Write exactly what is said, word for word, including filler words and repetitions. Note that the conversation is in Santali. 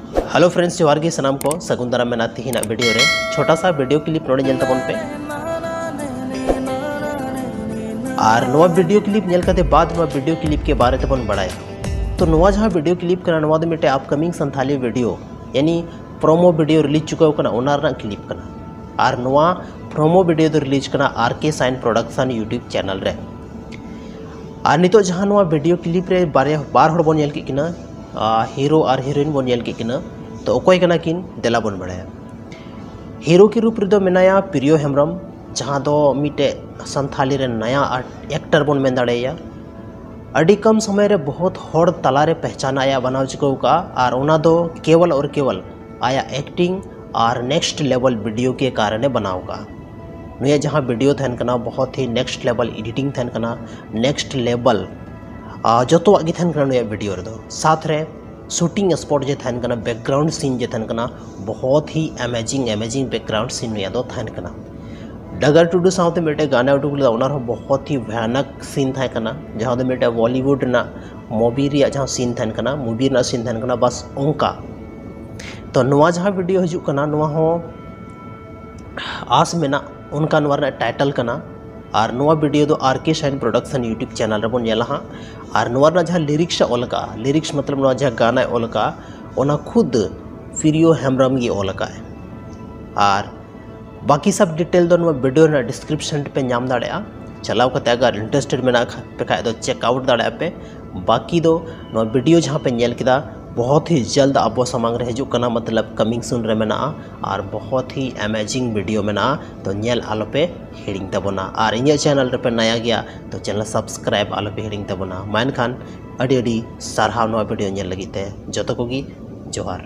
Hello friends, ᱡᱚᱦᱟᱨ ᱜᱮ ᱥᱟᱱᱟᱢ ᱠᱚ, ᱥᱟᱹᱜᱩᱱ ᱫᱟᱨᱟᱢ ᱢᱮᱱᱟᱜᱼᱟ ᱛᱤᱦᱤᱧᱟᱜ ᱵᱷᱤᱰᱤᱭᱳ ᱨᱮ᱾ ᱪᱷᱳᱴᱟ ᱥᱟ ᱵᱷᱤᱰᱤᱭᱳ ᱠᱞᱤᱯ ᱱᱚᱰᱮ ᱧᱮᱞ ᱛᱟᱵᱚᱱ ᱯᱮ, ᱟᱨ ᱱᱚᱣᱟ ᱵᱷᱤᱰᱤᱭᱳ ᱠᱞᱤᱯ ᱧᱮᱞ ᱠᱟᱛᱮ ᱵᱟᱫ ᱱᱚᱣᱟ ᱵᱷᱤᱰᱤᱭᱳ ᱠᱞᱤᱯ ᱠᱮ ᱵᱟᱨᱮ ᱛᱮᱵᱚᱱ ᱵᱟᱲᱟᱭᱟ᱾ ᱛᱚ ᱱᱚᱣᱟ ᱡᱟᱦᱟᱸ ᱵᱷᱤᱰᱤᱭᱳ ᱠᱞᱤᱯ ᱠᱟᱱᱟ, ᱱᱚᱣᱟ ᱫᱚ ᱢᱤᱫᱴᱮᱡ ᱟᱯᱠᱟᱢᱤᱝ ᱥᱟᱱᱛᱷᱟᱞᱤ ᱵᱷᱤᱰᱤᱭᱳ, ᱭᱟᱱᱤ ᱯᱨᱳᱢᱳ ᱵᱷᱤᱰᱤᱭᱳ ᱨᱤᱞᱤᱡᱽ ᱪᱩᱠᱟᱹᱣ ᱠᱟᱱᱟ, ᱚᱱᱟ ᱨᱮᱱᱟᱜ ᱠᱞᱤᱯ ᱠᱟᱱᱟ᱾ ᱟᱨ ᱱᱚᱣᱟ ᱯᱨᱳᱢᱳ ᱵᱷᱤᱰᱤᱭᱳ ᱫᱚ ᱨᱤᱞᱤᱡᱽ ᱠᱟᱱᱟ ᱟᱨ ᱠᱮ ᱥᱟᱭᱤᱱ ᱯᱨᱚᱰᱟᱠᱥᱚᱱ ᱭᱩᱴᱩᱵᱽ ᱪᱮᱱᱮᱞ ᱨᱮ᱾ ᱟᱨ ᱱᱤᱛᱚᱜ ᱡᱟᱦᱟᱸ ᱱᱚᱣᱟ ᱵᱷᱤᱰᱤᱭᱳ ᱠᱞᱤᱯ ᱨᱮ ᱵᱟᱨᱭᱟ, ᱵᱟᱨ ᱦᱚᱲ ᱵᱚᱱ ᱧᱮᱞ ᱠᱮᱫ ᱠᱤᱱᱟ, ᱟᱨ ᱦᱤᱨᱳ ᱟᱨ ᱦᱤᱨᱳᱭᱤᱱ ᱵᱚᱱ ᱧᱮᱞ ᱠᱮᱫ ᱠᱤᱱᱟ᱾ ᱛᱚ ᱚᱠᱚᱭ ᱠᱟᱱᱟ ᱠᱤᱱ, ᱫᱮᱞᱟ ᱵᱚᱱ ᱵᱟᱲᱟᱭᱟ᱾ ᱦᱤᱨᱳ ᱠᱤ ᱨᱩᱯ ᱨᱮᱫᱚ ᱢᱮᱱᱟᱭᱟ ᱯᱨᱤᱭᱳ ᱦᱮᱢᱵᱨᱚᱢ, ᱡᱟᱦᱟᱸ ᱫᱚ ᱢᱤᱫᱴᱮᱡ ᱥᱟᱱᱛᱷᱟᱞᱤ ᱨᱮᱱ ᱱᱟᱭᱟ ᱟᱨ ᱮᱠᱴᱟᱨ ᱵᱚᱱ ᱢᱮᱱ ᱫᱟᱲᱮᱭᱟᱭᱟ᱾ ᱟᱹᱰᱤ ᱠᱚᱢ ᱥᱚᱢᱚᱭ ᱨᱮ ᱵᱚᱦᱩᱛ ᱦᱚᱲ ᱛᱟᱞᱟᱨᱮ ᱯᱮᱦᱪᱟᱱ ᱟᱭᱟᱜ ᱵᱮᱱᱟᱣ ᱪᱤᱠᱟᱹᱣ ᱠᱟᱜᱼᱟ, ᱟᱨ ᱚᱱᱟ ᱫᱚ ᱠᱮᱣᱚᱞ ᱟᱨ ᱠᱮᱣᱚᱞ ᱟᱭᱟᱜ ᱮᱠᱴᱤᱝ ᱟᱨ ᱱᱮᱠᱥᱴ ᱞᱮᱵᱮᱞ ᱵᱷᱤᱰᱤᱭᱳ ᱠᱮ ᱠᱟᱨᱚᱱᱮ ᱵᱮᱱᱟᱣ ᱠᱟᱜᱼᱟ᱾ ᱱᱩᱭᱟᱜ ᱡᱟᱦᱟᱸ ᱵᱷᱤᱰᱤᱭᱳ ᱛᱟᱦᱮᱱ ᱠᱟᱱᱟ, ᱵᱚᱦᱩᱛ ᱦᱤ ᱱᱮᱠᱥᱴ ᱞᱮᱵᱮᱞ ᱮᱰᱤᱴᱤᱝ ᱛᱟᱦᱮᱱ ᱠᱟᱱᱟ, ᱱᱮᱠᱥᱴ ᱞᱮᱵᱮᱞ ᱡᱚᱛᱚᱣᱟᱜ ᱜᱮ ᱛᱟᱦᱮᱱ ᱠᱟᱱᱟ ᱱᱩᱭᱟᱜ ᱵᱷᱤᱰᱤᱭᱳ ᱨᱮᱫᱚ᱾ ᱥᱟᱛ ᱨᱮ ᱥᱩᱴᱤᱝ ᱥᱯᱚᱴ ᱡᱮ ᱛᱟᱦᱮᱱ ᱠᱟᱱᱟ, ᱵᱮᱠᱜᱨᱟᱣᱩᱱᱰ ᱥᱤᱱ ᱡᱮ ᱛᱟᱦᱮᱱ ᱠᱟᱱᱟ, ᱵᱚᱦᱩᱛ ᱦᱤ ᱮᱢᱮᱡᱤᱝ ᱮᱢᱮᱡᱤᱝ ᱵᱮᱠᱜᱨᱟᱣᱩᱱᱰ ᱥᱤᱱ ᱱᱩᱭᱟᱜ ᱫᱚ ᱛᱟᱦᱮᱱ ᱠᱟᱱᱟ᱾ ᱰᱟᱜᱟᱨ ᱴᱩᱰᱩ ᱥᱟᱶᱛᱮ ᱢᱤᱫᱴᱮᱡ ᱜᱟᱱᱮ ᱩᱰᱩᱠ ᱞᱮᱫᱟ, ᱚᱱᱟ ᱨᱮᱦᱚᱸ ᱵᱚᱦᱩᱛ ᱦᱤ ᱵᱷᱚᱭᱟᱱᱚᱠ ᱥᱤᱱ ᱛᱟᱦᱮᱸ ᱠᱟᱱᱟ, ᱡᱟᱦᱟᱸ ᱫᱚ ᱢᱤᱫᱴᱮᱡ ᱵᱚᱞᱤᱣᱩᱰ ᱨᱮᱱᱟᱜ ᱢᱩᱵᱷᱤ ᱨᱮᱭᱟᱜ ᱡᱟᱦᱟᱸ ᱥᱤᱱ ᱛᱟᱦᱮᱱ ᱠᱟᱱᱟ, ᱢᱩᱵᱷᱤ ᱨᱮᱱᱟᱜ ᱥᱤᱱ ᱛᱟᱦᱮᱱ ᱠᱟᱱᱟ, ᱵᱟᱥ ᱚᱱᱠᱟ᱾ ᱛᱚ ᱱᱚᱣᱟ ᱡᱟᱦᱟᱸ ᱵᱷᱤᱰᱤᱭᱳ ᱦᱤᱡᱩᱜ ᱠᱟᱱᱟ, ᱱᱚᱣᱟ ᱦᱚᱸ ᱟᱥ ᱢᱮᱱᱟᱜ ᱚᱱᱠᱟ ᱱᱚᱣᱟ ᱨᱮᱱᱟᱜ ᱴᱟᱭᱴᱮᱞ ᱠᱟᱱᱟ᱾ ᱟᱨ ᱱᱚᱣᱟ ᱵᱷᱤᱰᱤᱭᱳ ᱫᱚ ᱟᱨ ᱠᱮ ᱥᱟᱭᱤᱱ ᱯᱨᱚᱰᱟᱠᱥᱚᱱ ᱭᱩᱴᱩᱵᱽ ᱪᱮᱱᱮᱞ ᱨᱮᱵᱚᱱ ᱧᱮᱞᱟ ᱦᱟᱸᱜ᱾ ᱟᱨ ᱱᱚᱣᱟ ᱨᱮᱱᱟᱜ ᱡᱟᱦᱟᱸ ᱞᱤᱨᱤᱠᱥ ᱮ ᱚᱞ ᱠᱟᱜᱼᱟ, ᱞᱤᱨᱤᱠᱥ ᱢᱚᱛᱞᱚᱵ ᱱᱚᱣᱟ ᱡᱟᱦᱟᱸ ᱜᱟᱱᱟᱭ ᱚᱞ ᱠᱟᱜᱼᱟ, ᱚᱱᱟ ᱠᱷᱩᱫ ᱯᱨᱤᱭᱳ ᱦᱮᱢᱵᱨᱚᱢ ᱜᱮ ᱚᱞ ᱠᱟᱜᱼᱟᱭ᱾ ᱟᱨ ᱵᱟᱠᱤ ᱥᱚᱵ ᱰᱤᱴᱮᱞ ᱫᱚ ᱱᱚᱣᱟ ᱵᱷᱤᱰᱤᱭᱳ ᱨᱮᱱᱟᱜ ᱰᱤᱥᱠᱨᱤᱯᱥᱚᱱ ᱨᱮᱯᱮ ᱧᱟᱢ ᱫᱟᱲᱮᱭᱟᱜᱼᱟ᱾ ᱪᱟᱞᱟᱣ ᱠᱟᱛᱮ ᱟᱜᱟᱨ ᱤᱱᱴᱟᱨᱮᱥᱴᱮᱰ ᱢᱮᱱᱟᱜ ᱠᱷᱟ-, ᱯᱮ ᱠᱷᱟᱡ ᱫᱚ ᱪᱮᱠ ᱟᱣᱩᱴ ᱫᱟᱲᱮᱭᱟᱜᱼᱟ ᱯᱮ᱾ ᱵᱟᱠᱤ ᱫᱚ ᱱᱚᱣᱟ ᱵᱷᱤᱰᱤᱭᱳ ᱡᱟᱦᱟᱸ ᱯᱮ ᱧᱮᱞ ᱠᱮᱫᱟ, ᱵᱚᱦᱩᱛ ᱦᱤ ᱡᱚᱞᱫ ᱟᱵᱚ ᱥᱟᱢᱟᱝ ᱨᱮ ᱦᱤᱡᱩᱜ ᱠᱟᱱᱟ, ᱢᱚᱛᱞᱚᱵ ᱠᱟᱢᱤᱝ ᱥᱩᱱ ᱨᱮ ᱢᱮᱱᱟᱜᱼᱟ, ᱟᱨ ᱵᱚᱦᱩᱛ ᱦᱤ ᱮᱢᱮᱡᱤᱝ ᱵᱷᱤᱰᱤᱭᱳ ᱢᱮᱱᱟᱜᱼᱟ᱾ ᱛᱚ ᱧᱮᱞ ᱟᱞᱚᱯᱮ ᱦᱤᱲᱤᱧ ᱛᱟᱵᱚᱱᱟ, ᱟᱨ ᱤᱧᱟᱹᱜ ᱪᱮᱱᱮᱞ ᱨᱮᱯᱮ ᱱᱟᱭᱟ ᱜᱮᱭᱟ ᱛᱚ ᱪᱮᱱᱮᱞ ᱥᱟᱵᱥᱠᱨᱟᱭᱤᱵ ᱟᱞᱚᱯᱮ ᱦᱤᱲᱤᱧ ᱛᱟᱵᱚᱱᱟ᱾ ᱢᱟ ᱮᱱᱠᱷᱟᱱ ᱟᱹᱰᱤ ᱟᱹᱰᱤ ᱥᱟᱨᱦᱟᱣ ᱱᱚᱣᱟ ᱵᱷᱤᱰᱤᱭᱳ ᱧᱮᱞ ᱞᱟᱹᱜᱤᱫ ᱛᱮ᱾ ᱡᱚᱛᱚ ᱠᱚᱜᱮ ᱡᱚᱦᱟᱨ᱾